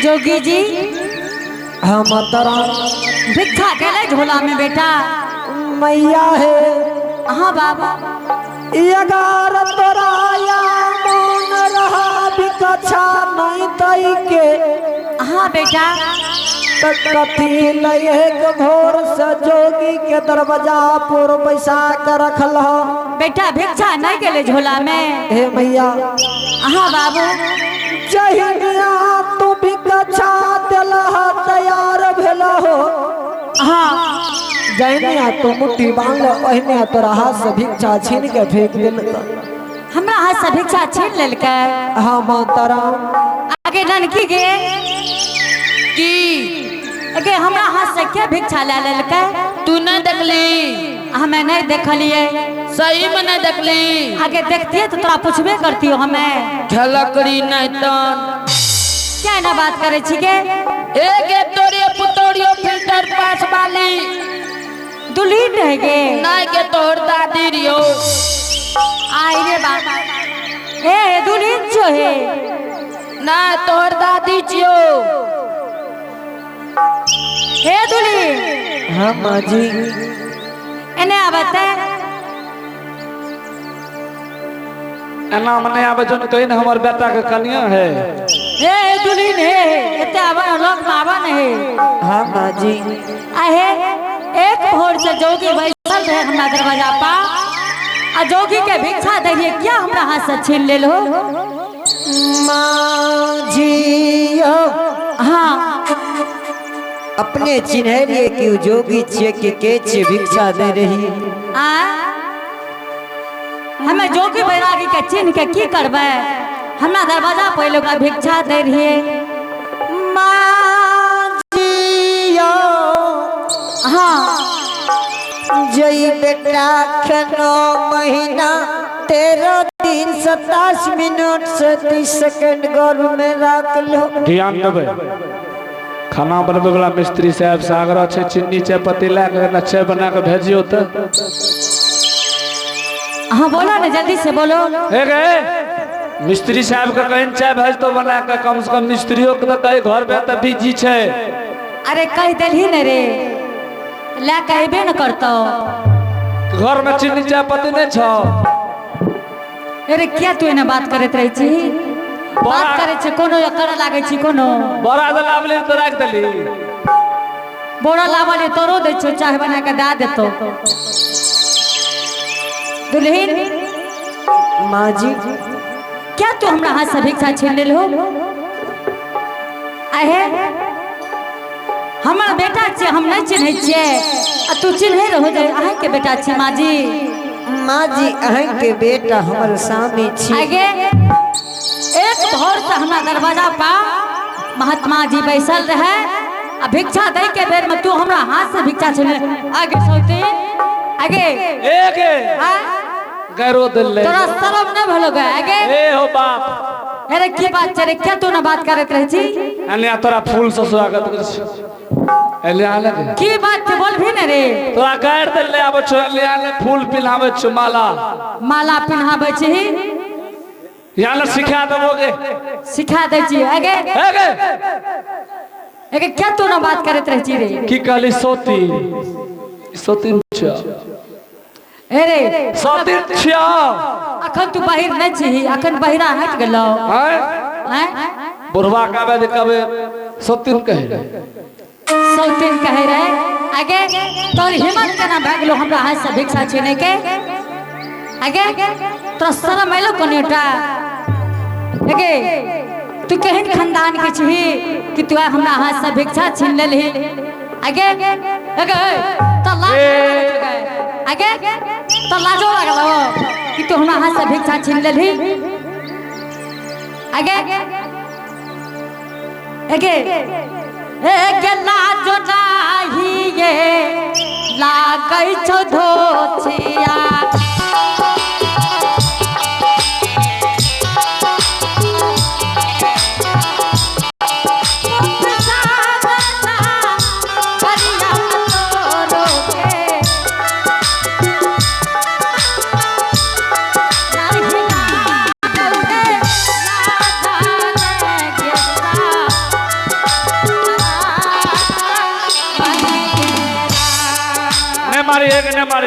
जोगी जी। हाँ माता राम। भिक्षा गेलै झोला में बेटा। मैया है। हाँ बाबा। 11 तोरा या मन रहा भिक्षा नहीं दई के। हाँ बेटा। त कथी लय एक भोर से जोगी के दरवाजा पर बैसा के रखल हो। बेटा भिक्षा नहीं गेलै झोला में। हे मैया। हाँ बाबू। जहिया तू भिक्षा दिलह तैयार भेल हो। हाँ। जहिया तू मुट्ठी बांधल ओहिने तोरा हाथ से भिक्षा छीन के फेंक दिल। हमरा हाथ से भिक्षा छीन लेलकै। हाँ माता राम। आगे ननकी गे। की? अगे हमरा हाथ से के भिक्षा ले लेलकै? तू नहीं देखली? हमें नहीं देखलिए। सही में नहीं देखली? आगे देखतिए तो तोरा पूछबे करतियो हमें। झलकड़ी नहीं तन। क्या ना बात करे छी गे? एक तोरियो पुतोरियो फिल्टर पास वाली। दुल्हीन रह गे। नहीं के तोहर दादी रियो। आई रे बाप। ए दुल्हीन छो हे। ना तोहर दादी छियो। हे दुल्हीन। हाँ माँ जी। एने आवते। एना में नहीं आवे जो कहीं न हमर बेटा के कनिया है। हे दुल्हीन हे एते आवा लोग में आवा नहीं। हाँ माँ जी। आहे एक भोर से जोगी बैठल रहे हमरा दरवाजा पा आ जोगी के भिक्षा दे रहिए, क्या हमरा हाथ से छीन लेल हो? माँ जी। हाँ। अपने चिन्ह लिए कि उ जोगी छिए के छिए भिक्षा दे रही। आ हमें जोगी बैरागी के चिन्ह के की करबै? हमरा दरवाजा पर ओकरा भिक्षा दे रहिए। माँ जी। हाँ। जई बेटा के 9 महीना 13 दिन 27 मिनट से 30 सेकंड गर्भ में रख लो। ध्यान देबै, खाना बनबै वाला मिस्त्री साहब से आग्रह छै, चीनी चाय पत्ती लए के चाय बना के भेजियो तऽ। हाँ बोलो ना, जल्दी से बोलो। हे गे मिस्त्री साहब के कहीं चाय भेज तो बना के, कम से कम मिस्त्रियों के तो कहीं घर में तऽ बिजी छै। अरे कह देलही ने रे, ला कहबे न करतो। घर में चीनी चाय पत्ती नहीं छौ? अरे क्या तू एना बात करैत रहै छी? बात करै छै कोनो या करऽ लागै छी कोनो? बोरा दे लाबली तऽ राखि देली। बोरा लावल तोरो दै छौ, चाय बना के दए देतो। दुल्हीन। माँ जी। क्या तू हमरा हाथ से भिक्षा छीन लेल हो? आहे हमर बेटा छियै, हम नहीं चिन्है छियै आ तू चिन्है रहो जे अहाँके बेटा छी माँ जी। माँ जी अहाँ के बेटा हमर स्वामी छी। आगे एक भोर से हमरा दरवाजा पा महात्मा जी बैसल रहे आ भिक्षा दै के बेर में तू हमरा हाथ से भिक्षा छीन ले। आगे सोती आगे। ए गे हाँ? गैरो दिल। तोरा शरम नहीं भलो गे आगे? ए हो बाप। अरे की बात छै रे, क्या तू ना बात करैत रहै छी? अन्य तोरा फूल से स्वागत करै छी। एले आले गे। की बात छै बोल भी ने रे। तोरा गैर दिल ले आबै छौ, एले आले फूल पिन्हाबै छौ, माला। माला पिन्हाबै छी। यहाँ ले सिखा देबो गे। सिखा दै छी आगे। ए गे। आगे क्या तू ना बात करैत रहै छी रे? की कहली? सोती सोती छियो। अरे सोती छियो। अखन तू बाहिर नहीं छी, अखन बहिरा हट गेलो। हैं? हैं? बुढ़वा काबे दे कबे सोती कहे रहे। सौतीन कहे रहे। आगे तोर हिम्मत केना भए गेलो हमरा हाथ से भिक्षा छीने के? आगे तोरा शरम एलो कनिटा? आगे तू केहन खानदान के छही कि तू आइ हमरा हाथ से भिक्षा छीन लेलही? आगे आगे तो लाज आगे तो लाजो लागलो कि तू हमरा हाथ से भिक्षा छीन लेलही? आगे आगे ए लाजो नाही ये लागै छौ धोछिया।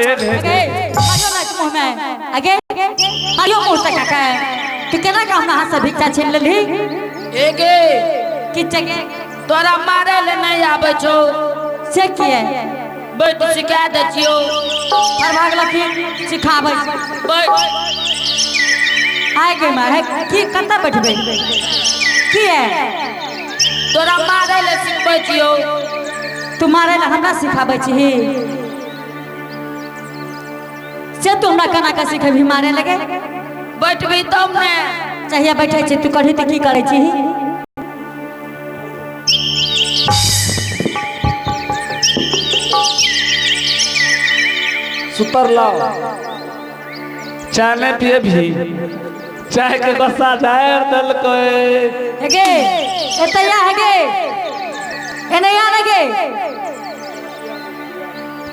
हे हे अगे मारियो ना के मुंह में अगे मारियो मुंह तक काका तू केना का हमरा हाथ से भिक्षा छीन लेलही एगे की चगे तोरा मारे ले नहीं आबै छौ से किए बैठ सिखा दै छियौ पर भागल की सिखाबै बैठ आए गे माँ की कतऽ बैठबै किए तोरा मारे ले सिखबै छियौ तू मारे ला हमरा सिखाबै छही से तू हमरा केना के सिखेबही मारे लगे बैठबी तब ने चाहिए बैठे छी तू करही तऽ की करै छही सुतर लाओ चाय नहीं पिए भी चाय के गुस्सा जाए दल कोई हेगे एतऽ आ हेगे एने आ हेगे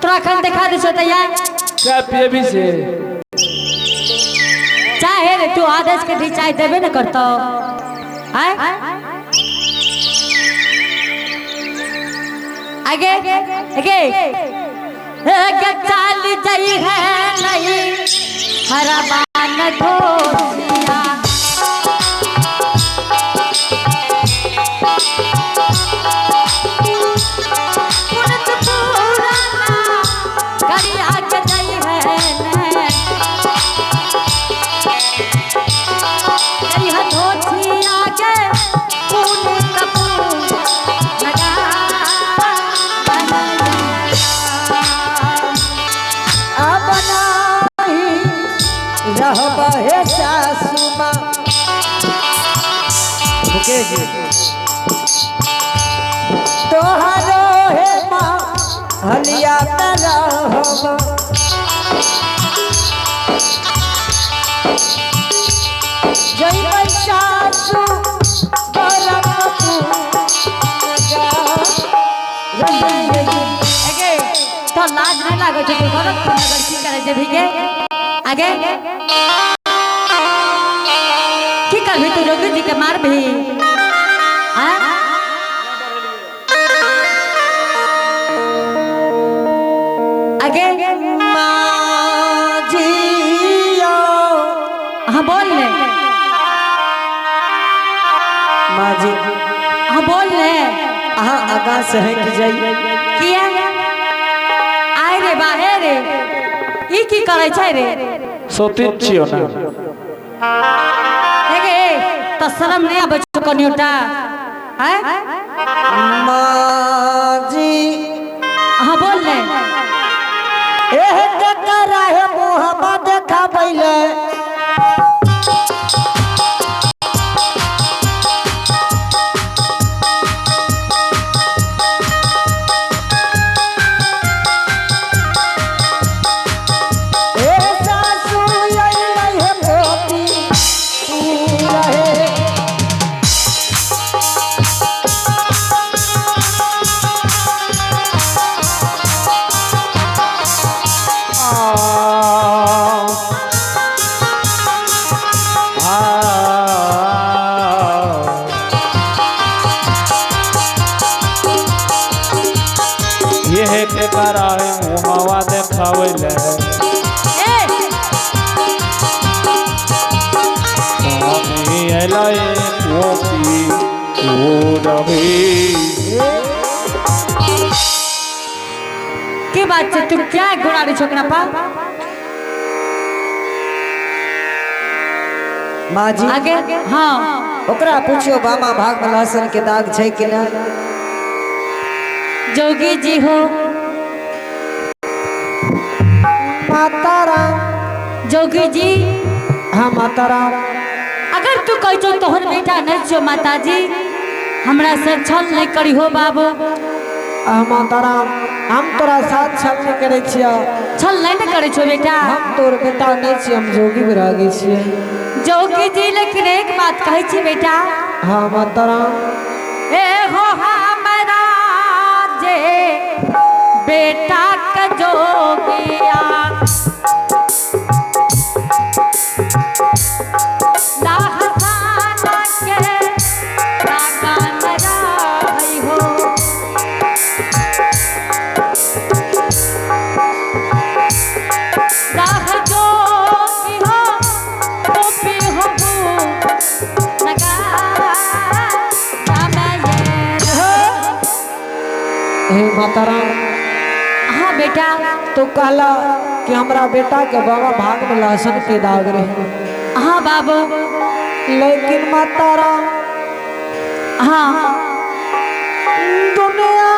तोरा एखन देखा दै छौ एतऽ आ चाय पिए भी से चाय हे रे तू आदेश के दी चाय देबे न करतौ आय आगे आगे आगे चाल जाई है नहीं हरबान धोसिया पुरत पुराना गरिया के जाई है नहीं करिहा धोतिया के फूल कपूर लगा अब नाही रहब हे सासू माँ मुकेश जी तोहरो हे माँ हलिया में रहब जय सासू बड़ा कपूर लगा आगे तो लाज नहीं लागै छै तू गलत नगर की करै जेबही गे आगे की करबही तू जोगी जी के मारबही आँ? आगे माँ जियो हाँ बोल ले माँ जी हाँ बोल ले अहाँ आगाँ से हटि जाइए किया आय रे बाहे रे ई की करै छै रे सोतिन छियो ना हे गे तऽ शरम नहि आबै छौ कनियोटा आय माँ जी हाँ बोल ले एह ककरा हे मुहबा देखाबैले ए सासू अइलै हे मोती तू रहे ये के कराए मुहावा देखावे ले ए स्वामी अइलै गोपी ओ रवि की बात छै तू क्या घुरारी छौ ओकरा पा माँ जी आगे हाँ ओकरा पूछियो बामा भाग में लहसुन के दाग छै कि नहि जोगी जी हो माता राम जोगी जी हाँ माता राम अगर तू कहै छौ तोहर बेटा नहीं छौ माताजी हमरा से छल नहीं करी हो बाबू आ माता राम हम तोरा साथ छल नहि करै छियौ छल नहीं ने करै छौ बेटा हम तोर बेटा नहि छियै हम जोगी विरागी छियै जोगी जी लेकिन एक बात कहै छी बेटा हाँ माता राम ए हो हमरा जे बेटा के जोगिया लाहसाना के रागान राहै हो माता राम। हाँ बेटा। तो कहला कि हमरा बेटा के बाबा भाग में लहसुन के दाग रहे। हाँ बाबू। लेकिन माता राम, हाँ। दुनिया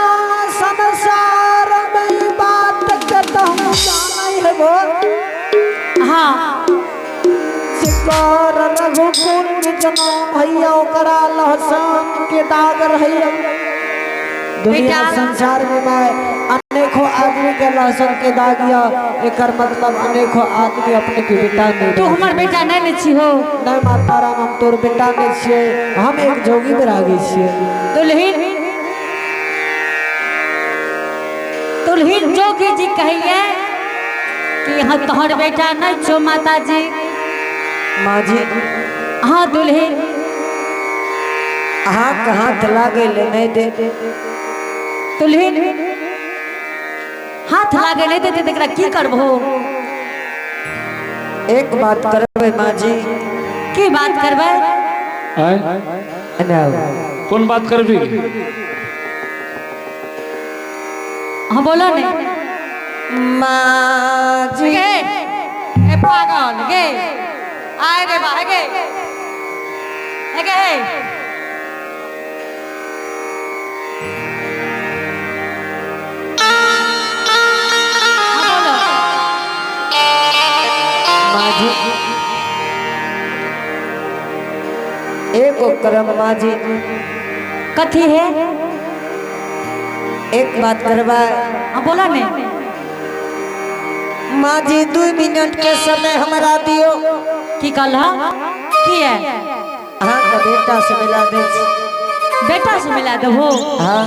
संसार में ई बात के तो हम जानै हेबो। हाँ। शिकार रघुकुल में जन्म भैया, ओकरा लहसुन के दाग रहैया। दुनिया बेटा। संसार में मैं अनेकों आदमी के लहसुन के दाग या, एकर मतलब अनेकों आदमी अपने के बेटा नहीं। तू हमर बेटा नहीं ने छी हो? नहीं माता राम, हम तोर बेटा नहीं छियै, हम एक जोगी बैरागी छियै। दुल्हिन, दुल्हिन जोगी जी कहिए कि यहाँ तोहर बेटा नहीं छो माता जी। माँ जी। हाँ दुल्हिन। अहाँ के हाथ लागे ले नहीं दे। दुल्हिन हाथ लागे नहीं देते, तकरा की करबो? एक बात करबै माँ जी। की बात करबै? आँय? एने आउ। कोन बात करबी? हाँ, बोलो ने। माँ जी। गे ए पागल गे, आए रे बा गे, ए गे। हाँ, बोलो। माँ जी, एगो करम माँ जी। कथी है? एक बात करबै। हाँ, बोलो ने। माँ जी, 2 मिनट के समय हमरा दियो। की कहल की है? अहाँके बेटा से मिला दै छी। बेटा से मिला देबो? हाँ।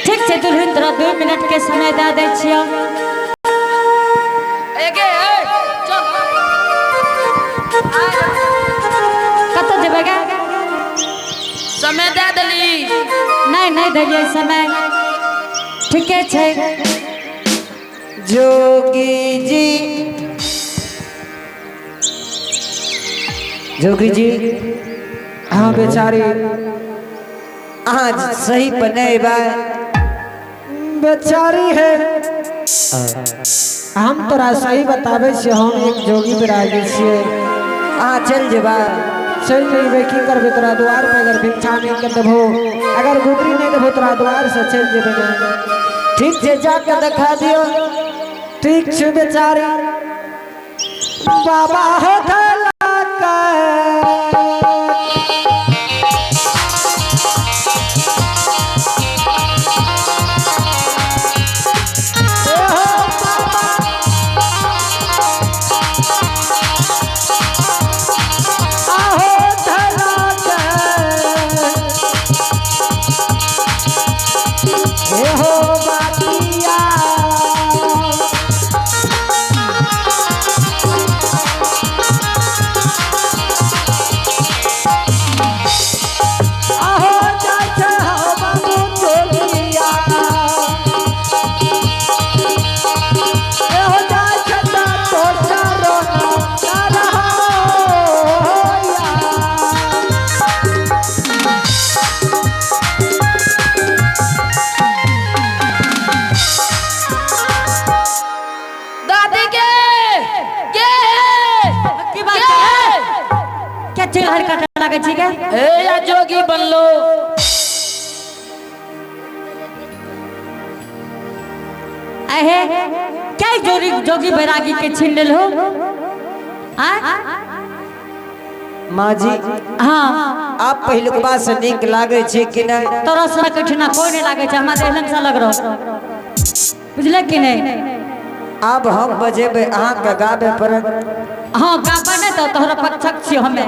ठीक छै दुल्हन, तोरा 2 मिनट के समय दे दै छियौ। एगे ए चल। कतऽ जेबै गे? समय दे देली। नहीं, नहीं देलियै समय, ठीके छै। जोगी जी, जोगी जी। हाँ बेचारी। अहाँ सही पर नहीं बा। बेचारी है, हम तोरा सही बताबै छियै, हम एक जोगी बिरागी छियै। अहाँ चलि जेबा? चलि जेबै, की करबै? तोरा द्वार पर अगर भिक्षा नहीं के देबहो, अगर गुदरी नहीं देबहो, तोरा द्वार से चलि जेबै ने। ठीक छै, जाके देखा दियौ। ठीक छै बेचारी। बाबा हो धला के ए हो बाबा, आहो धला के, ए हो बातिया। आहो चाचा हो बाबू चोलिया, ए हो चाचा तो चारो तारा हो या। दादी के के की बात है? क्या चिल्हर काटे लागै छी गे? ए या जोगी बनलो। अहे, क्या जोगी जोगी बैरागी के छीन लेल हो आ? माँ जी। हाँ। आप पहिलुकबा से नीक लागै छै कि नहि? तोरा सन कठिना कोई नहीं लागे छै, हमरा देहलन सा लग रहो, बुझल कि नहीं? आब हम बजेबै, अहाँके गाबे पड़त। हाँ, गाबे नहीं तो तोहरा पक्षक छियो हमे।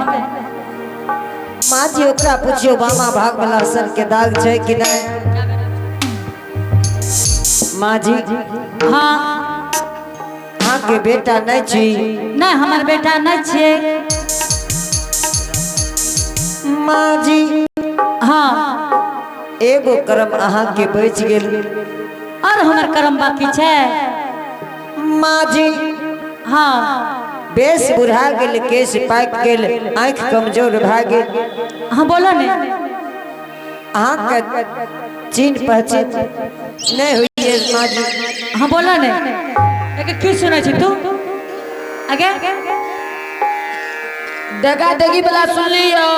माँ जी, ओकरा पुछियौ, बामा भाग में लहसुन के दाग छै कि नहि? माँ जी। हाँ। अहाँके बेटा नहि छी? नहीं, हमर बेटा नहीं छियै। माँ जी। हाँ। एगो कर्म अहाँके बचि गेल। और हमर कर्म बाकी छै? माँ जी। हाँ। बेस बुढ़ा गेल, केश पाकि गेल, आँखि कमजोर भए गेल। हाँ, बोलो ने। अहाँ के चिन्ह पहचान नहीं हुई है माँ जी। हाँ बोला ने। एके की सुनै छी तू? आगे दगा दगी वाला सुन लियो।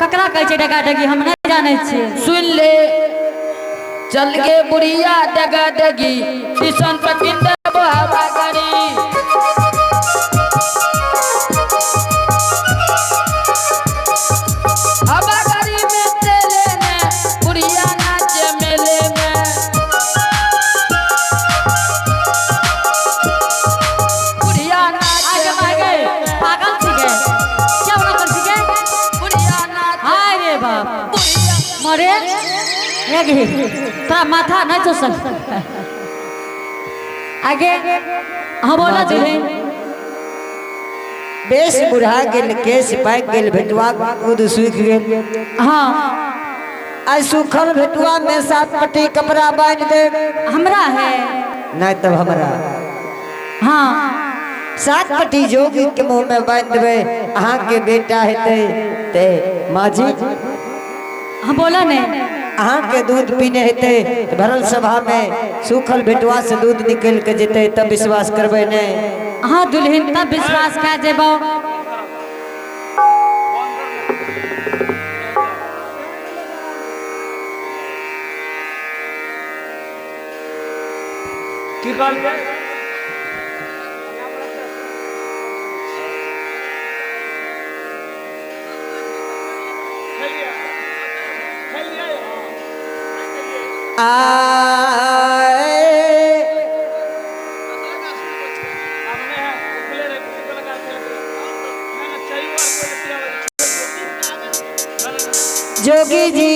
ककरा कहै छै डगा डगी? हम नहि जानै छियै। सुन ले, चल गे बुढ़िया दगा दगी, किशन पर देबो हवा गरी। हवा गरी में चले ने बुढ़िया नाचे मेले में। बुढ़िया नाचे आगे आगे पागल छिके क्या बना कर छिके? बुढ़िया नाचे। हाय रे बाप मरे एक ही तोरा माथा नहीं चौसल। आगे हाँ बोला दुल्हन। बेस बुढ़ा गेल, केस पाकि गेल, भेटुआ दूध सूखि गेल। हाँ। आ सूखल भेटुआ में 7 पट्टी कपड़ा बांधि दे। हमरा है। नहीं तब हमरा। हाँ। 7 पट्टी जोगी के मुंह में बांधि देबै, अहाँ के बेटा हेतै ते माँ जी। हाँ बोला ने। अहाँ के दूध पीने हेतै त भरल सभा में सूखल भेटुआ से दूध निकल के जेतै तब विश्वास करबै नहीं। हाँ दुल्हन तब विश्वास कए जेबौ। की कहलियै? आए जोगी जी,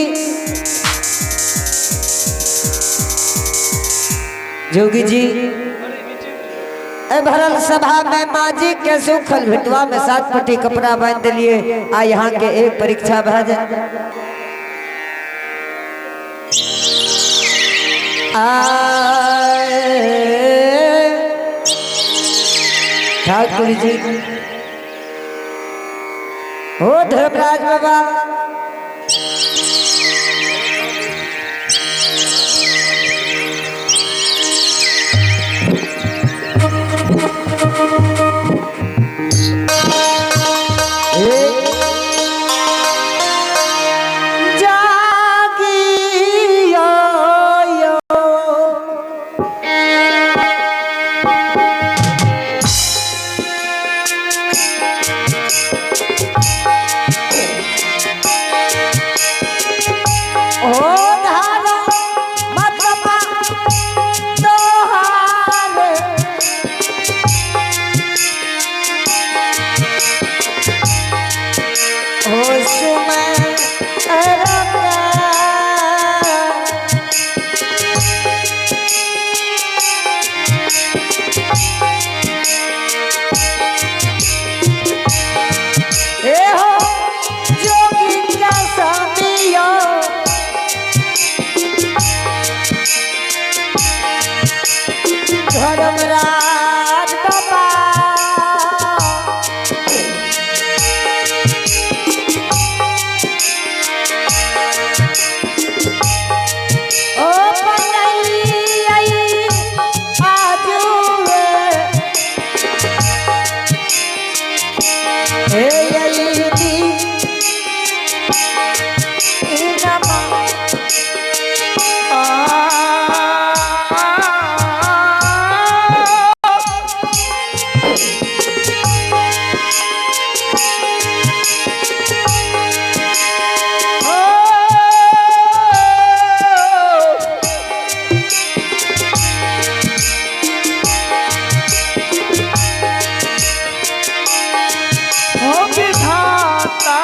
जोगी जी, ए भरल सभा में माँ जी के सूखल भेटुआ में 7 पट्टी कपड़ा बांध दिलिए, आ यहाँ के एक परीक्षा भा जाए। आए ठाकुर जी, हो धर्मराज बाबा, जागियो यो। ओ धारा मतपा तोहारे, ओ सुमन रंगा। ए हो जोगी का सामियो, धर्मराज बाबा, ओ बनैया आजुए, हे यही नमा। विधाता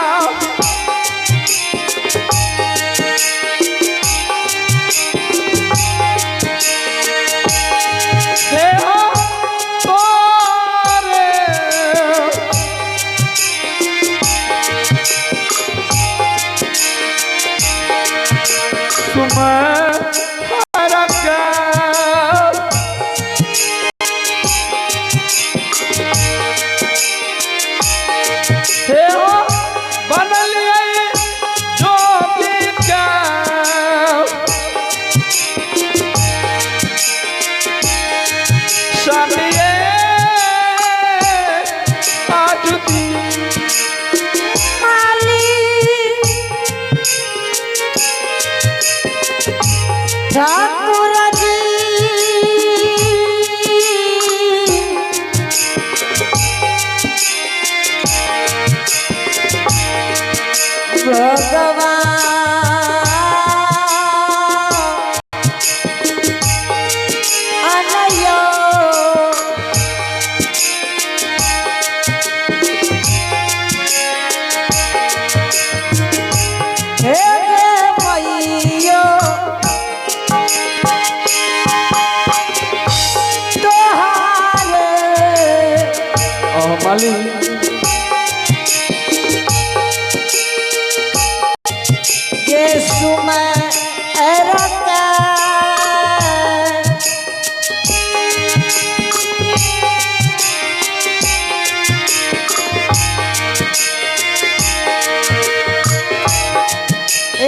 देह तोरे सुमर हे हो बनलियै जोगी के। ठाकुर जी भगवान अनयो हे गे मैयो तोहारे और मालिक के सुमय रता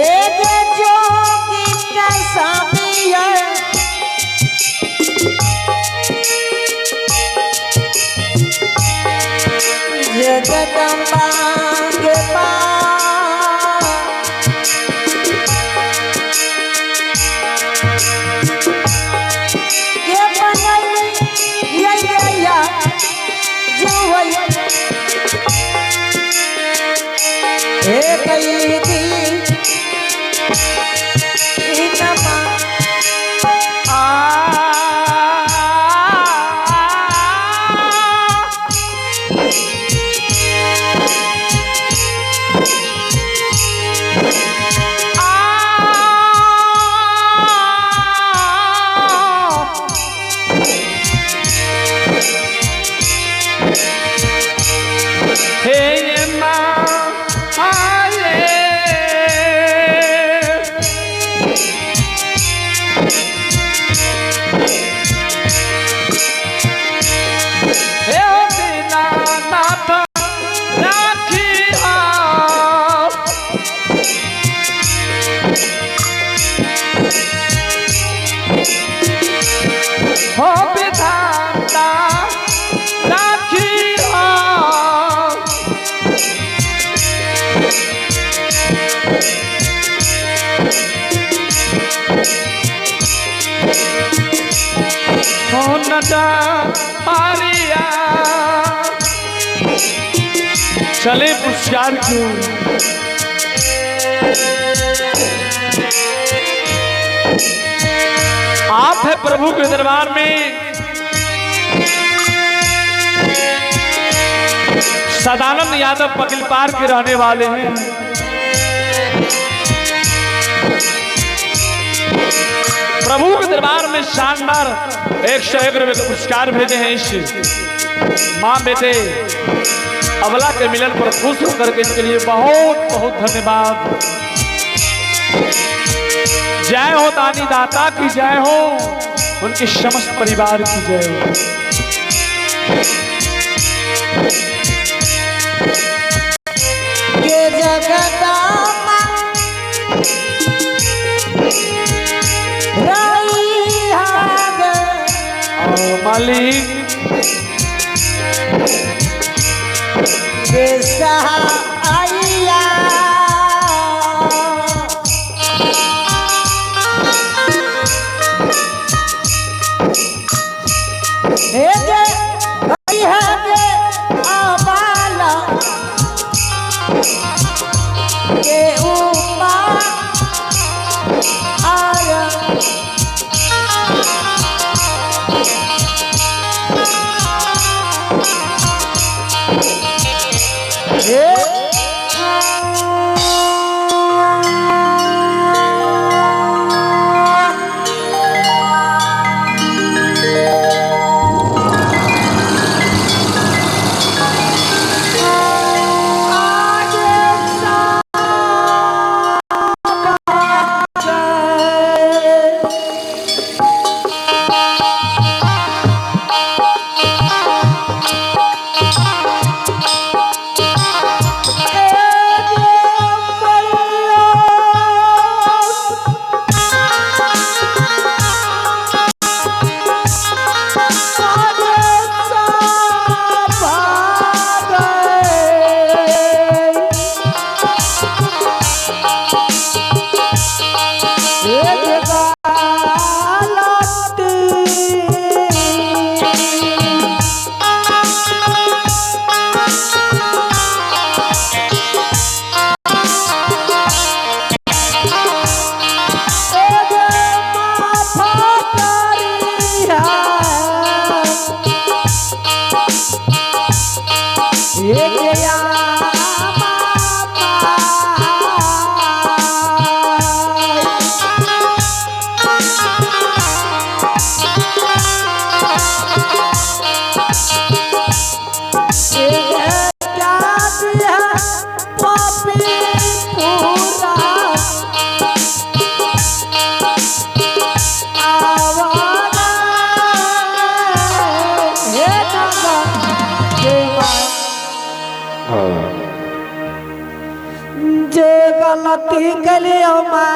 एक जोगी का स्वामी है जगदम्बा के पास के बनई ये गैया जुवई हे कई दी इनमा हे माँ आए हे हो दीनानाथ राखिया। हो विधाता राखिया। हो नटा हारिया। चले पुरस्कार क्यों आप है प्रभु के दरबार में सदानंद यादव पकिलपार के रहने वाले हैं। प्रभु के दरबार में शानदार 101 रुपए का पुरस्कार भेजे हैं इस माँ बेटे अबला के मिलन पर खुश होकर के इनके लिए बहुत बहुत धन्यवाद। जय हो दानी दाता की जय हो, उनके समस्त परिवार की जय हो। के जगदम्बा राई हाग और मालिक के सहाइया हे गे हई हागे आबाला के ऊपर आया हे गलती कलियो माँ।